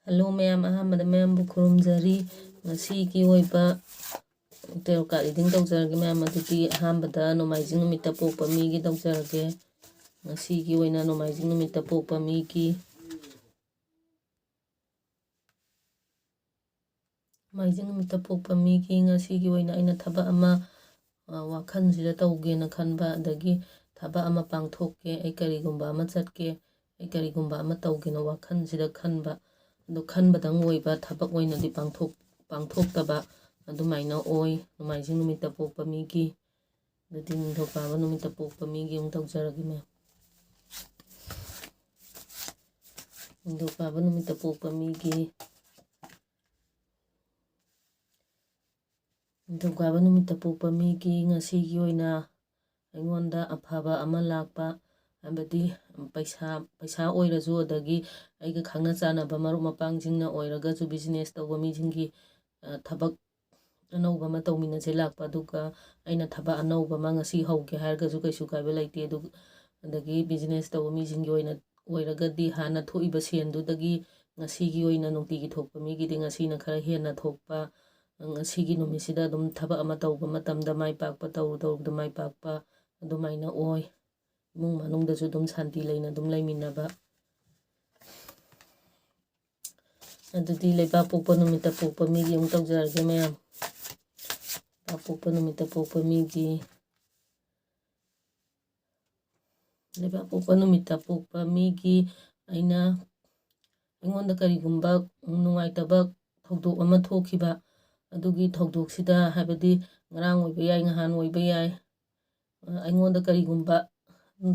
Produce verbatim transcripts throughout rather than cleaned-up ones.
Hello ꯃꯌꯥꯝ, ꯑꯍꯥꯟꯕꯗ ꯃꯌꯥꯝꯕꯨ ꯈꯨꯔꯨꯝꯖꯔꯤ꯫ ꯉꯁꯤꯒꯤ ꯑꯣꯏꯕ tarot card reading ꯇꯧꯖꯔꯒꯦ ꯃꯌꯥꯝ꯫ ꯑꯗꯨꯗꯤ ꯑꯍꯥꯟꯕꯗ ꯅꯣꯡꯃꯥꯏꯖꯤꯡ ꯅꯨꯃꯤꯠꯇ ꯄꯣꯛꯄ ꯃꯤꯒꯤ ꯇꯧꯖꯔꯒꯦ꯫ ꯉꯁꯤꯒꯤ ꯑꯣꯏꯅ ꯅꯣꯡꯃꯥꯏꯖꯤꯡ ꯅꯨꯃꯤꯠꯇ ꯄꯣꯛꯄ ꯃꯤꯒꯤ, ꯅꯣꯡꯃꯥꯏꯖꯤꯡ ꯅꯨꯃꯤꯠꯇ ꯄꯣꯛꯄ ꯃꯤꯒꯤ ꯉꯁꯤꯒꯤ ꯑꯣꯏꯅ ꯑꯩꯅ ꯊꯕꯛ ꯑꯃ, ꯑ, ꯋꯥꯈꯜꯁꯤꯗ ꯇꯧꯒꯦꯅ ꯈꯟꯕ, ꯑꯗꯒꯤ ꯊꯕꯛ ꯑꯃ ꯄꯥꯡꯊꯣꯛꯀꯦ, ꯑꯩ ꯀꯔꯤꯒꯨꯝꯕ ꯑꯃ ꯆꯠꯀꯦ, ꯑꯩ ꯀꯔꯤꯒꯨꯝꯕ ꯑꯃ ꯇꯧꯒꯦꯅ ꯋꯥꯈꯜꯁꯤꯗ ꯈꯟꯕ, ꯑꯗꯨ ꯈꯟꯕꯗꯪ ꯑꯣꯏꯕ, ꯊꯕꯛ ꯑꯣꯏꯅꯗꯤ ꯄꯥꯡꯊꯣꯛ-, ꯄꯥꯡꯊꯣꯛꯇꯕ, ꯑꯗꯨꯃꯥꯏꯅ ꯑꯣꯏ ꯅꯣꯡꯃꯥꯏꯖꯤꯡ ꯅꯨꯃꯤꯠꯇ ꯄꯣꯛꯄ ꯃꯤꯒꯤ꯫ ꯑꯗꯨꯗꯤ ꯅꯤꯡꯊꯧꯀꯥꯕ ꯅꯨꯃꯤꯠꯇ ꯄꯣꯛꯄ ꯃꯤꯒꯤ ꯑꯃꯨꯛ ꯇꯧꯖꯔꯒꯦ ꯃꯌꯥꯝ꯫ ꯅꯤꯡꯊꯧꯀꯥꯕ ꯅꯨꯃꯤꯠꯇ ꯄꯣꯛꯄ ꯃꯤꯒꯤ, ꯅꯤꯡꯊꯧꯀꯥꯕ ꯅꯨꯃꯤꯠꯇ ꯄꯣꯛꯄ ꯃꯤꯒꯤ ꯉꯁꯤꯒꯤ ꯑꯣꯏꯅ ꯑꯩꯉꯣꯟꯗ ꯑꯐꯕ ꯑꯃ ꯂꯥꯛꯄ, ꯍꯥꯏꯕꯗꯤ ꯄꯩꯁꯥ, ꯄꯩꯁꯥ ꯑꯣꯏꯔꯁꯨ, ꯑꯗꯒꯤ ꯑꯩꯒ ꯈꯪꯅ ꯆꯥꯟꯅꯕ ꯃꯔꯨꯞ ꯃꯄꯥꯡꯁꯤꯡꯅ ꯑꯣꯏꯔꯒꯁꯨ, business ꯇꯧꯕ ꯃꯤꯁꯤꯡꯒꯤ, ꯑ, ꯊꯕꯛ ꯑꯅꯧꯕ ꯑꯃ ꯇꯧꯃꯤꯟꯅꯁꯦ ꯂꯥꯛꯄ, ꯑꯗꯨꯒ ꯑꯩꯅ ꯊꯕꯛ ꯑꯅꯧꯕ ꯑꯃ ꯉꯁꯤ ꯍꯧꯒꯦ ꯍꯥꯏꯔꯒꯁꯨ ꯀꯩꯁꯨ ꯀꯥꯏꯕ ꯂꯩꯇꯦ꯫ ꯑꯗꯨ, ꯑꯗꯒꯤ business ꯇꯧꯕ ꯃꯤꯁꯤꯡꯒꯤ ꯑꯣꯏꯅ, ꯑꯣꯏꯔꯒꯗꯤ ꯍꯥꯟꯅ ꯊꯣꯛꯏꯕ ꯁꯦꯟꯗꯨꯗꯒꯤ ꯉꯁꯤꯒꯤ ꯑꯣꯏꯅ ꯅꯨꯡꯇꯤꯒꯤ ꯊꯣꯛꯄ ꯃꯤꯒꯤꯗꯤ ꯉꯁꯤꯅ ꯈꯔ ꯍꯦꯟꯅ ꯊꯣꯛꯄ, ꯉꯁꯤꯒꯤ ꯅꯨꯃꯤꯠꯁꯤꯗ ꯑꯗꯨꯝ ꯊꯕꯛ ꯑꯃ ꯇꯧꯕ ꯃꯇꯝꯗ ꯃꯥꯏ ꯄꯥꯛꯄ, ꯇꯧꯔꯨ ꯇꯧꯔꯨꯕꯗ ꯃꯥꯏ ꯄꯥꯛꯄ ꯑꯗꯨꯃꯥꯏꯅ ꯑꯣꯏ꯫ ꯏꯃꯨꯡ ꯃꯅꯨꯡꯗꯁꯨ ꯑꯗꯨꯝ ꯁꯥꯟꯇꯤ ꯂꯩꯅ ꯑꯗꯨꯝ ꯂꯩꯃꯤꯟꯅꯕ꯫ ꯑꯗꯨꯗꯤ ꯂꯩꯕꯥꯛ ꯄꯣꯛꯄ ꯅꯨꯃꯤꯠꯇ ꯄꯣꯛꯄ ꯃꯤꯒꯤ ꯑꯃꯨꯛ ꯇꯧꯖꯔꯒꯦ ꯃꯌꯥꯝ꯫ ꯂꯩꯕꯥꯛ ꯄꯣꯛꯄ ꯅꯨꯃꯤꯠꯇ ꯄꯣꯛꯄ ꯃꯤꯒꯤ, ꯂꯩꯕꯥꯛ ꯄꯣꯛꯄ ꯅꯨꯃꯤꯠꯇ ꯄꯣꯛꯄ ꯃꯤꯒꯤ ꯑꯩꯅ, ꯑꯩꯉꯣꯟꯗ ꯀꯔꯤꯒꯨꯝꯕ ꯅꯨꯡꯉꯥꯏꯇꯕ ꯊꯧꯗꯣꯛ ꯑꯃ ꯊꯣꯛꯈꯤꯕ, ꯑꯗꯨꯒꯤ ꯊꯧꯗꯣꯛꯁꯤꯗ, ꯍꯥꯏꯕꯗꯤ ꯉꯔꯥꯡ ꯑꯣꯏꯕ ꯌꯥꯏ, ꯅꯍꯥꯟ ꯑꯣꯏꯕ ꯌꯥꯏ, ꯑꯩꯉꯣꯟꯗ ꯀꯔꯤꯒꯨꯝꯕ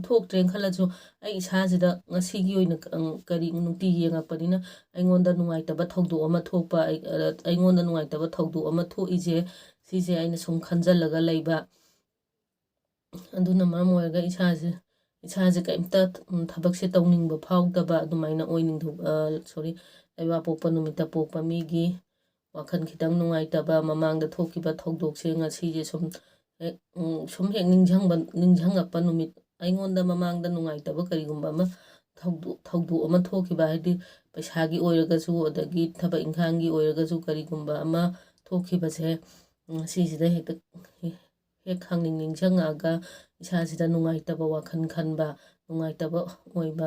ꯊꯣꯛꯇ꯭ꯔꯦꯅ ꯈꯜꯂꯁꯨ, ꯑꯩ ꯏꯁꯥꯁꯤꯗ ꯉꯁꯤꯒꯤ ꯑꯣꯏꯅ ꯀ-, ꯀꯔꯤ ꯅꯨꯡꯇꯤꯒꯤ ꯌꯦꯡꯉꯛꯄꯅꯤꯅ ꯑꯩꯉꯣꯟꯗ ꯅꯨꯡꯉꯥꯏꯇꯕ ꯊꯧꯗꯣꯛ ꯑꯃ ꯊꯣꯛꯄ, ꯑꯩ-, ꯑ, ꯑꯩꯉꯣꯟꯗ ꯅꯨꯡꯉꯥꯏꯇꯕ ꯊꯧꯗꯣꯛ ꯑꯃ ꯊꯣꯛꯏꯁꯦ, ꯁꯤꯁꯦ ꯑꯩꯅ ꯁꯨꯝ ꯈꯟꯖꯜꯂꯒ ꯂꯩꯕ꯫ ꯑꯗꯨꯅ ꯃꯔꯝ ꯑꯣꯏꯔꯒ ꯏꯁꯥꯁꯦ, ꯏꯁꯥꯁꯦ ꯀꯔꯤꯝꯇ, ꯎꯝ, ꯊꯕꯛꯁꯦ ꯇꯧꯅꯤꯡꯕ ꯐꯥꯎꯗꯕ ꯑꯗꯨꯃꯥꯏꯅ ꯑꯣꯏ꯫ ꯅꯤꯡꯊꯧ-, ꯑ, sorry, ꯂꯩꯕꯥꯛꯄꯣꯛꯄ ꯅꯨꯃꯤꯠꯇ ꯄꯣꯛꯄ ꯃꯤꯒꯤ ꯋꯥꯈꯜ ꯈꯤꯇꯪ ꯅꯨꯡꯉꯥꯏꯇꯕ, ꯃꯃꯥꯡꯗ ꯊꯣꯛꯈꯤꯕ ꯊꯧꯗꯣꯛꯁꯦ ꯉꯁꯤꯁꯦ ꯁꯨꯝ ꯍꯦꯛ, ꯎꯝ, ꯁꯨꯝ ꯍꯦꯛ ꯅꯤꯡꯁꯤꯡꯕ, ꯅꯤꯡꯁꯤꯡꯉꯛꯄ ꯅꯨꯃꯤꯠ, ꯑꯩꯉꯣꯟꯗ ꯃꯃꯥꯡꯗ ꯅꯨꯡꯉꯥꯏꯇꯕ ꯀꯔꯤꯒꯨꯝꯕ ꯑꯃ ꯊꯧꯗꯣꯛ, ꯊꯧꯗꯣꯛ ꯑꯃ ꯊꯣꯛꯈꯤꯕ, ꯍꯥꯏꯗꯤ ꯄꯩꯁꯥꯒꯤ ꯑꯣꯏꯔꯒꯁꯨ, ꯑꯗꯒꯤ ꯊꯕꯛ ꯏꯪꯈꯥꯡꯒꯤ ꯑꯣꯏꯔꯒꯁꯨ, ꯀꯔꯤꯒꯨꯝꯕ ꯑꯃ ꯊꯣꯛꯈꯤꯕꯁꯦ, ꯎꯝ, ꯁꯤꯁꯤꯗ ꯍꯦꯛꯇ ꯍꯦꯛ ꯈꯪꯅꯤꯡ ꯅꯤꯡꯁꯤꯡꯉꯛꯑꯒ ꯏꯁꯥꯁꯤꯗ ꯅꯨꯡꯉꯥꯏꯇꯕ ꯋꯥꯈꯜ ꯈꯟꯕ, ꯅꯨꯡꯉꯥꯏꯇꯕ ꯑꯣꯏꯕ,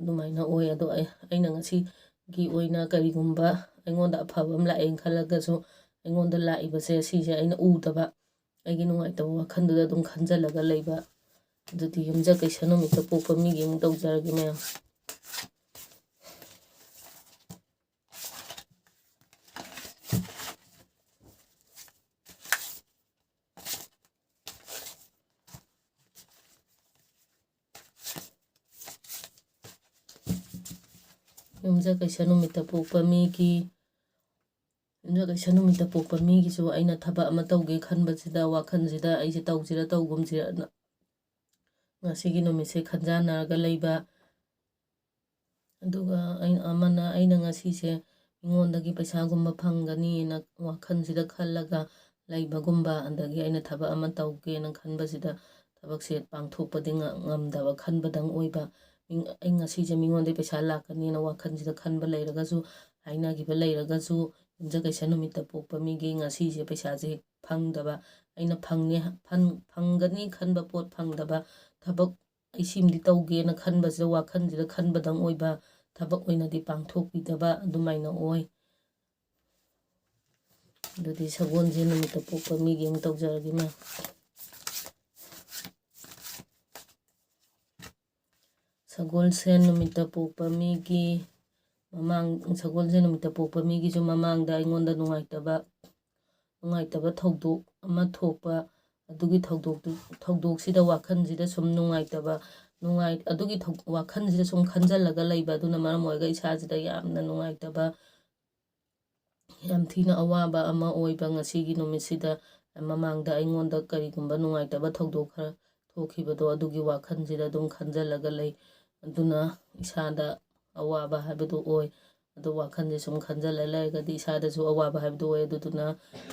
ꯑꯗꯨꯃꯥꯏꯅ ꯑꯣꯏ꯫ ꯑꯗꯣ ꯑꯩ, ꯑꯩꯅ ꯉꯁꯤꯒꯤ ꯑꯣꯏꯅ ꯀꯔꯤꯒꯨꯝꯕ ꯑꯩꯉꯣꯟꯗ ꯑꯐꯕ ꯑꯃ ꯂꯥꯛꯑꯦꯅ ꯈꯜꯂꯒꯁꯨ, ꯑꯩꯉꯣꯟꯗ ꯂꯥꯛꯏꯕꯁꯦ ꯁꯤꯁꯦ ꯑꯩꯅ ꯎꯗꯕ, ꯑꯩꯒꯤ ꯅꯨꯡꯉꯥꯏꯇꯕ ꯋꯥꯈꯜꯗꯨꯗ ꯑꯗꯨꯝ ꯈꯟꯖꯜꯂꯒ ꯂꯩꯕ꯫ ꯑꯗꯨꯗꯤ ꯌꯨꯝꯖꯀꯩꯁ ꯅꯨꯃꯤꯠꯇ ꯄꯣꯛꯄ ꯃꯤꯒꯤ ꯑꯃꯨꯛ ꯇꯧꯖꯔꯒꯦ, ꯃꯌꯥꯝ꯫ ꯌꯨꯝꯖꯀꯩꯁ ꯅꯨꯃꯤꯠꯇ ꯄꯣꯛꯄ ꯃꯤꯒꯤ, ꯌꯨꯝꯖꯀꯩꯁ ꯅꯨꯃꯤꯠꯇ ꯄꯣꯛꯄ ꯃꯤꯒꯤꯁꯨ ꯑꯩꯅ ꯊꯕꯛ ꯑꯃ ꯇꯧꯒꯦ ꯈꯟꯕꯁꯤꯗ, ꯋꯥꯈꯜꯁꯤꯗ ꯑꯩꯁꯦ ꯇꯧꯁꯤꯔ ꯇꯧꯒꯨꯝꯁꯤꯔꯅ ꯉꯁꯤꯒꯤ ꯅꯨꯃꯤꯠꯁꯦ ꯈꯟꯖꯥꯟꯅꯔꯒ ꯂꯩꯕ꯫ ꯑꯗꯨꯒ ꯑꯩꯅ, ꯑꯃꯅ, ꯑꯩꯅ ꯉꯁꯤꯁꯦ ꯃꯤꯉꯣꯟꯗꯒꯤ ꯄꯩꯁꯥꯒꯨꯝꯕ ꯐꯪꯒꯅꯤꯅ ꯋꯥꯈꯜꯁꯤꯗ ꯈꯜꯂꯒ ꯂꯩꯕꯒꯨꯝꯕ, ꯑꯗꯒꯤ ꯑꯩꯅ ꯊꯕꯛ ꯑꯃ ꯇꯧꯒꯦꯅ ꯈꯟꯕꯁꯤꯗ ꯊꯕꯛꯁꯦ ꯄꯥꯡꯊꯣꯛꯄꯗꯤ ꯉ-, ꯉꯝꯗꯕ, ꯈꯟꯕꯗꯪ ꯑꯣꯏꯕ꯫ ꯃꯤ-, ꯑꯩ ꯉꯁꯤꯁꯦ ꯃꯤꯉꯣꯟꯗꯒꯤ ꯄꯩꯁꯥ ꯂꯥꯛꯀꯅꯤꯅ ꯋꯥꯈꯜꯁꯤꯗ ꯈꯟꯕ ꯂꯩꯔꯒꯁꯨ, ꯍꯥꯏꯅꯈꯤꯕ ꯂꯩꯔꯒꯁꯨ, ꯌꯨꯝꯖꯀꯩꯁ ꯅꯨꯃꯤꯠꯇ ꯄꯣꯛꯄ ꯃꯤꯒꯤ ꯉꯁꯤꯁꯦ ꯄꯩꯁꯥꯁꯦ ꯍꯦꯛ ꯐꯪꯗꯕ, ꯑꯩꯅ ꯐꯪꯅꯤ, ꯐꯪ-, ꯐꯪꯒꯅꯤ ꯈꯟꯕ ꯄꯣꯠ ꯐꯪꯗꯕ, ꯊꯕꯛ ꯑꯩ ꯁꯤꯃꯗꯤ ꯇꯧꯒꯦꯅ ꯈꯟꯕꯁꯤꯗ ꯋꯥꯈꯜꯁꯤꯗ ꯈꯟꯕꯗꯪ ꯑꯣꯏꯕ, ꯊꯕꯛ ꯑꯣꯏꯅꯗꯤ ꯄꯥꯡꯊꯣꯛꯄꯤꯗꯕ ꯑꯗꯨꯃꯥꯏꯅ ꯑꯣꯏ꯫ ꯑꯗꯨꯗꯤ ꯁꯒꯣꯜꯁꯦꯟ ꯅꯨꯃꯤꯠꯇ ꯄꯣꯛꯄ ꯃꯤꯒꯤ ꯑꯃꯨꯛ ꯇꯧꯖꯔꯒꯦ, ꯃꯦꯝ꯫ ꯁꯒꯣꯜꯁꯦꯟ ꯅꯨꯃꯤꯠꯇ ꯄꯣꯛꯄ ꯃꯤꯒꯤ ꯃꯃꯥꯡ, ꯁꯒꯣꯜꯁꯦꯟ ꯅꯨꯃꯤꯠꯇ ꯄꯣꯛꯄ ꯃꯤꯒꯤꯁꯨ ꯃꯃꯥꯡꯗ ꯑꯩꯉꯣꯟꯗ ꯅꯨꯡꯉꯥꯏꯇꯕ, ꯅꯨꯡꯉꯥꯏꯇꯕ ꯊꯧꯗꯣꯛ ꯑꯃ ꯊꯣꯛꯄ, ꯑꯗꯨꯒꯤ ꯊꯧꯗꯣꯛꯇꯨ, ꯊꯧꯗꯣꯛꯁꯤꯗ ꯋꯥꯈꯜꯁꯤꯗ ꯁꯨꯝ ꯅꯨꯡꯉꯥꯏꯇꯕ, ꯅꯨꯡꯉꯥꯏ-, ꯑꯗꯨꯒꯤ ꯊꯧ-, ꯋꯥꯈꯜꯁꯤꯗ ꯁꯨꯝ ꯈꯟꯖꯜꯂꯒ ꯂꯩꯕ, ꯑꯗꯨꯅ ꯃꯔꯝ ꯑꯣꯏꯔꯒ ꯏꯁꯥꯁꯤꯗ ꯌꯥꯝꯅ ꯅꯨꯡꯉꯥꯏꯇꯕ, ꯌꯥꯝ ꯊꯤꯅ ꯑꯋꯥꯕ ꯑꯃ ꯑꯣꯏꯕ ꯉꯁꯤꯒꯤ ꯅꯨꯃꯤꯠꯁꯤꯗ꯫ ꯃꯃꯥꯡꯗ ꯑꯩꯉꯣꯟꯗ ꯀꯔꯤꯒꯨꯝꯕ ꯅꯨꯡꯉꯥꯏꯇꯕ ꯊꯧꯗꯣꯛ ꯈꯔ ꯊꯣꯛꯈꯤꯕꯗꯣ, ꯑꯗꯨꯒꯤ ꯋꯥꯈꯜꯁꯤꯗ ꯑꯗꯨꯝ ꯈꯟꯖꯜꯂꯒ ꯂꯩ꯫ ꯑꯗꯨꯅ ꯏꯁꯥꯗ ꯑꯋꯥꯕ ꯍꯥꯏꯕꯗꯨ ꯑꯣꯏ꯫ ꯑꯗꯣ ꯋꯥꯈꯜꯁꯦ ꯁꯨꯝ ꯈꯟꯖꯜꯂ ꯂꯩꯔꯒꯗꯤ ꯏꯁꯥꯗꯁꯨ ꯑꯋꯥꯕ ꯍꯥꯏꯕꯗꯨ ꯑꯣꯏ꯫ ꯑꯗꯨꯗꯨꯅ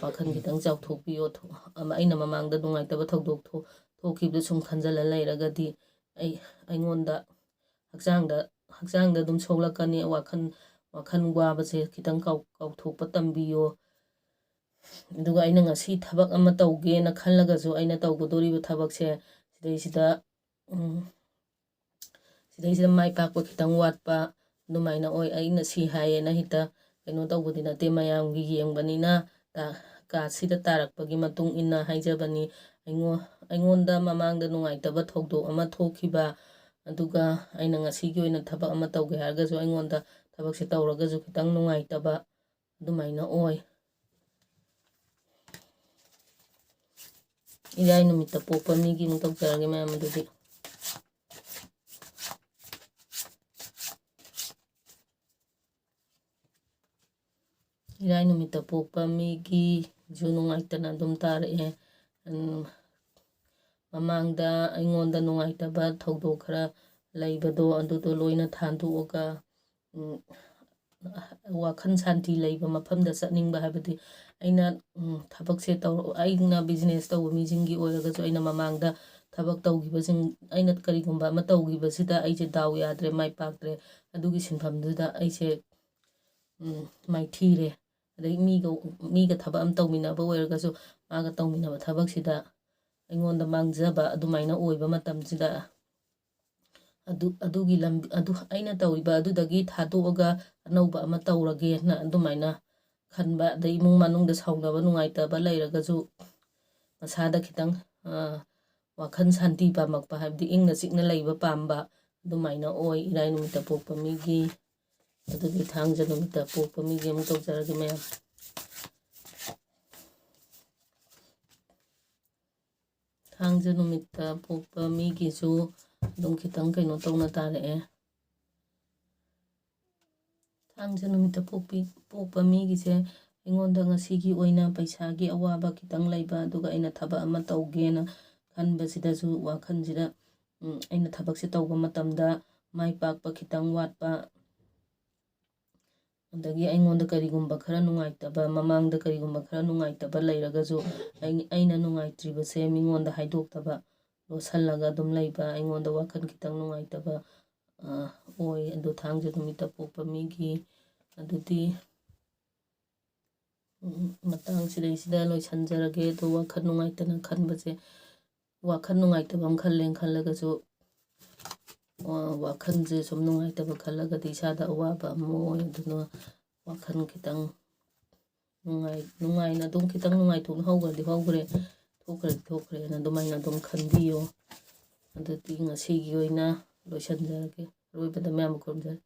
ꯋꯥꯈꯜ ꯈꯤꯇꯪ ꯆꯥꯎꯊꯣꯛꯄꯤꯌꯣ꯫ ꯊꯣ-, ꯑꯃ, ꯑꯩꯅ ꯃꯃꯥꯡꯗ ꯅꯨꯡꯉꯥꯏꯇꯕ ꯊꯧꯗꯣꯛ ꯊꯣ-, ꯊꯣꯛꯈꯤꯕꯗꯨ ꯁꯨꯝ ꯈꯟꯖꯜꯂ ꯂꯩꯔꯒꯗꯤ ꯑꯩ, ꯑꯩꯉꯣꯟꯗ ꯍꯛꯆꯥꯡꯗ, ꯍꯛꯆꯥꯡꯗ ꯑꯗꯨꯝ ꯁꯣꯛꯂꯛꯀꯅꯤ꯫ ꯋꯥꯈꯜ, ꯋꯥꯈꯜ ꯋꯥꯕꯁꯦ ꯈꯤꯇꯪ ꯀꯥꯎ-, ꯀꯥꯎꯊꯣꯛꯄ ꯇꯝꯕꯤꯌꯣ꯫ ꯑꯗꯨꯒ ꯑꯩꯅ ꯉꯁꯤ ꯊꯕꯛ ꯑꯃ ꯇꯧꯒꯦꯅ ꯈꯜꯂꯒꯁꯨ, ꯑꯩꯅ ꯇꯧꯒꯗꯧꯔꯤꯕ ꯊꯕꯛꯁꯦ ꯁꯤꯗꯩꯁꯤꯗ, ꯎꯝ, ꯁꯤꯗꯩꯁꯤꯗ ꯃꯥꯏ ꯄꯥꯛꯄ ꯈꯤꯇꯪ ꯋꯥꯠꯄ ꯑꯗꯨꯃꯥꯏꯅ ꯑꯣꯏ꯫ ꯑꯩꯅ ꯁꯤ ꯍꯥꯏꯌꯦꯅ ꯍꯦꯛꯇ ꯀꯩꯅꯣ ꯇꯧꯕꯗꯤ ꯅꯠꯇꯦ, ꯃꯌꯥꯝꯒꯤ ꯌꯦꯡꯕꯅꯤꯅ ꯇ-, ꯀꯥꯔꯠꯁꯤꯗ ꯇꯥꯔꯛꯄꯒꯤ ꯃꯇꯨꯡ ꯏꯟꯅ ꯍꯥꯏꯖꯕꯅꯤ꯫ ꯑꯩꯉꯣꯟ-, ꯑꯩꯉꯣꯟꯗ ꯃꯃꯥꯡꯗ ꯅꯨꯡꯉꯥꯏꯇꯕ ꯊꯧꯗꯣꯛ ꯑꯃ ꯊꯣꯛꯈꯤꯕ, ꯑꯗꯨꯒ ꯑꯩꯅ ꯉꯁꯤꯒꯤ ꯑꯣꯏꯅ ꯊꯕꯛ ꯑꯃ ꯇꯧꯒꯦ ꯍꯥꯏꯔꯒꯁꯨ, ꯑꯩꯉꯣꯟꯗ ꯊꯕꯛꯁꯦ ꯇꯧꯔꯒꯁꯨ ꯈꯤꯇꯪ ꯅꯨꯡꯉꯥꯏꯇꯕ ꯑꯗꯨꯃꯥꯏꯅ ꯑꯣꯏ꯫ ꯏꯔꯥꯏ ꯅꯨꯃꯤꯠꯇ ꯄꯣꯛꯄ ꯃꯤꯒꯤ ꯑꯃꯨꯛ ꯇꯧꯖꯔꯒꯦ ꯃꯌꯥꯝ ꯑꯗꯨꯗꯤ꯫ ꯏꯔꯥꯏ ꯅꯨꯃꯤꯠꯇ ꯄꯣꯛꯄ ꯃꯤꯒꯤꯁꯨ ꯅꯨꯡꯉꯥꯏꯇꯅ ꯑꯗꯨꯝ ꯇꯥꯔꯛꯑꯦ꯫ ꯎꯝ, ꯃꯃꯥꯡꯗ ꯑꯩꯉꯣꯟꯗ ꯅꯨꯡꯉꯥꯏꯇꯕ ꯊꯧꯗꯣꯛ ꯈꯔ ꯂꯩꯕꯗꯣ, ꯑꯗꯨꯗꯣ ꯂꯣꯏꯅ ꯊꯥꯗꯣꯛꯑꯒ, ꯎꯝ, ꯋꯥꯈꯜ ꯁꯥꯟꯇꯤ ꯂꯩꯕ ꯃꯐꯝꯗ ꯆꯠꯅꯤꯡꯕ, ꯍꯥꯏꯕꯗꯤ ꯑꯩꯅ, ꯎꯝ, ꯊꯕꯛꯁꯦ ꯇꯧ-, ꯑꯩꯅ business ꯇꯧꯕ ꯃꯤꯁꯤꯡꯒꯤ ꯑꯣꯏꯔꯒꯁꯨ, ꯑꯩꯅ ꯃꯃꯥꯡꯗ ꯊꯕꯛ ꯇꯧꯈꯤꯕꯁꯤꯡ, ꯑꯩꯅ ꯀꯔꯤꯒꯨꯝꯕ ꯑꯃ ꯇꯧꯈꯤꯕꯁꯤꯗ ꯑꯩꯁꯦ ꯗꯥꯎ ꯌꯥꯗ꯭ꯔꯦ, ꯃꯥꯏ ꯄꯥꯛꯇ꯭ꯔꯦ, ꯑꯗꯨꯒꯤ ꯁꯤꯟꯐꯝꯗꯨꯗ ꯑꯩꯁꯦ, ꯎꯝ, ꯃꯥꯏꯊꯤꯔꯦ꯫ ꯑꯗꯩ ꯃꯤꯒ, ꯃꯤꯒ ꯊꯕꯛ ꯑꯃ ꯇꯧꯃꯤꯟꯅꯕ ꯑꯣꯏꯔꯒꯁꯨ, ꯃꯥꯒ ꯇꯧꯃꯤꯟꯅꯕ ꯊꯕꯛꯁꯤꯗ ꯑꯩꯉꯣꯟꯗ ꯃꯥꯡꯖꯕ ꯑꯗꯨꯃꯥꯏꯅ ꯑꯣꯏꯕ ꯃꯇꯝꯁꯤꯗ, ꯑꯗꯨ, ꯑꯗꯨꯒꯤ ꯂꯝ-, ꯑꯗꯨ ꯑꯩꯅ ꯇꯧꯔꯤꯕ ꯑꯗꯨꯗꯒꯤ ꯊꯥꯗꯣꯛꯑꯒ ꯑꯅꯧꯕ ꯑꯃ ꯇꯧꯔꯒꯦꯅ ꯑꯗꯨꯃꯥꯏꯅ ꯈꯟꯕ, ꯑꯗꯩ ꯏꯃꯨꯡ ꯃꯅꯨꯡꯗ ꯁꯥꯎꯅꯕ ꯅꯨꯡꯉꯥꯏꯇꯕ ꯂꯩꯔꯒꯁꯨ ꯃꯁꯥꯗ ꯈꯤꯇꯪ, ꯑ, ꯋꯥꯈꯜ ꯁꯥꯟꯇꯤ ꯄꯥꯝꯃꯛꯄ, ꯍꯥꯏꯕꯗꯤ ꯏꯪꯅ ꯆꯤꯛꯅ ꯂꯩꯕ ꯄꯥꯝꯕ, ꯑꯗꯨꯃꯥꯏꯅ ꯑꯣꯏ ꯏꯔꯥꯏ ꯅꯨꯃꯤꯠꯇ ꯄꯣꯛꯄ ꯃꯤꯒꯤ꯫ ꯑꯗꯨꯒꯤ ꯊꯥꯡꯖ ꯅꯨꯃꯤꯠꯇ ꯄꯣꯛꯄ ꯃꯤꯒꯤ ꯑꯃꯨꯛ ꯇꯧꯖꯔꯒꯦ ꯃꯌꯥꯝ꯫ ꯊꯥꯡꯖ ꯅꯨꯃꯤꯠꯇ ꯄꯣꯛꯄ ꯃꯤꯒꯤꯁꯨ ꯑꯗꯨꯝ ꯈꯤꯇꯪ ꯀꯩꯅꯣ ꯇꯧꯅ ꯇꯥꯔꯛꯑꯦ꯫ ꯊꯥꯡꯖ ꯅꯨꯃꯤꯠꯇ ꯄꯣꯛꯄꯤ-, ꯄꯣꯛꯄ ꯃꯤꯒꯤꯁꯦ, ꯑꯩꯉꯣꯟꯗ ꯉꯁꯤꯒꯤ ꯑꯣꯏꯅ ꯄꯩꯁꯥꯒꯤ ꯑꯋꯥꯕ ꯈꯤꯇꯪ ꯂꯩꯕ, ꯑꯗꯨꯒ ꯑꯩꯅ ꯊꯕꯛ ꯑꯃ ꯇꯧꯒꯦꯅ ꯈꯟꯕꯁꯤꯗꯁꯨ ꯋꯥꯈꯜꯁꯤꯗ, ꯎꯝ, ꯑꯩꯅ ꯊꯕꯛꯁꯦ ꯇꯧꯕ ꯃꯇꯝꯗ ꯃꯥꯏ ꯄꯥꯛꯄ ꯈꯤꯇꯪ ꯋꯥꯠꯄ, ꯑꯗꯒꯤ ꯑꯩꯉꯣꯟꯗ ꯀꯔꯤꯒꯨꯝꯕ ꯈꯔ ꯅꯨꯡꯉꯥꯏꯇꯕ, ꯃꯃꯥꯡꯗ ꯀꯔꯤꯒꯨꯝꯕ ꯈꯔ ꯅꯨꯡꯉꯥꯏꯇꯕ ꯂꯩꯔꯒꯁꯨ, ꯑꯩ-, ꯑꯩꯅ ꯅꯨꯡꯉꯥꯏꯇ꯭ꯔꯤꯕꯁꯦ ꯃꯤꯉꯣꯟꯗ ꯍꯥꯏꯗꯣꯛꯇꯕ, ꯂꯣꯠꯁꯜꯂꯒ ꯑꯗꯨꯝ ꯂꯩꯕ, ꯑꯩꯉꯣꯟꯗ ꯋꯥꯈꯜ ꯈꯤꯇꯪ ꯅꯨꯡꯉꯥꯏꯇꯕ ꯑꯣꯏ꯫ ꯑꯗꯨ ꯊꯥꯡꯖ ꯅꯨꯃꯤꯠꯇ ꯄꯣꯛꯄ ꯃꯤꯒꯤ꯫ ꯑꯗꯨꯗꯤ ꯃꯇꯥꯡꯁꯤꯗꯩꯁꯤꯗ ꯂꯣꯏꯁꯤꯟꯖꯔꯒꯦ꯫ ꯑꯗꯣ ꯋꯥꯈꯜ ꯅꯨꯡꯉꯥꯏꯇꯅ ꯈꯟꯕꯁꯦ, ꯋꯥꯈꯜ ꯅꯨꯡꯉꯥꯏꯇꯕ ꯑꯃ ꯈꯜꯂꯦꯅ ꯈꯜꯂꯒꯁꯨ, ꯋꯥꯈꯜꯁꯦ ꯁꯨꯝ ꯅꯨꯡꯉꯥꯏꯇꯕ ꯈꯜꯂꯒꯗꯤ ꯏꯁꯥꯗ ꯑꯋꯥꯕ ꯑꯃ ꯑꯣꯏ꯫ ꯑꯗꯨꯅ ꯋꯥꯈꯜ ꯈꯤꯇꯪ ꯅꯨꯡꯉꯥꯏ ꯅꯨꯡꯉꯥꯏꯅ ꯑꯗꯨꯝ ꯈꯤꯇꯪ ꯅꯨꯡꯉꯥꯏꯊꯣꯛꯅ ꯍꯧꯈ꯭ꯔꯗꯤ ꯍꯧꯈ꯭ꯔꯦ, ꯊꯣꯛꯈ꯭ꯔꯗꯤ ꯊꯣꯛꯈ꯭ꯔꯦꯅ ꯑꯗꯨꯃꯥꯏꯅ ꯑꯗꯨꯝ ꯈꯟꯕꯤꯌꯣ꯫ ꯑꯗꯨꯗꯤ ꯉꯁꯤꯒꯤ ꯑꯣꯏꯅ ꯂꯣꯏꯁꯤꯟꯖꯔꯒꯦ꯫ ꯑꯔꯣꯏꯕꯗ ꯃꯌꯥꯝ ꯈꯨꯔꯨꯝꯖꯔꯤ꯫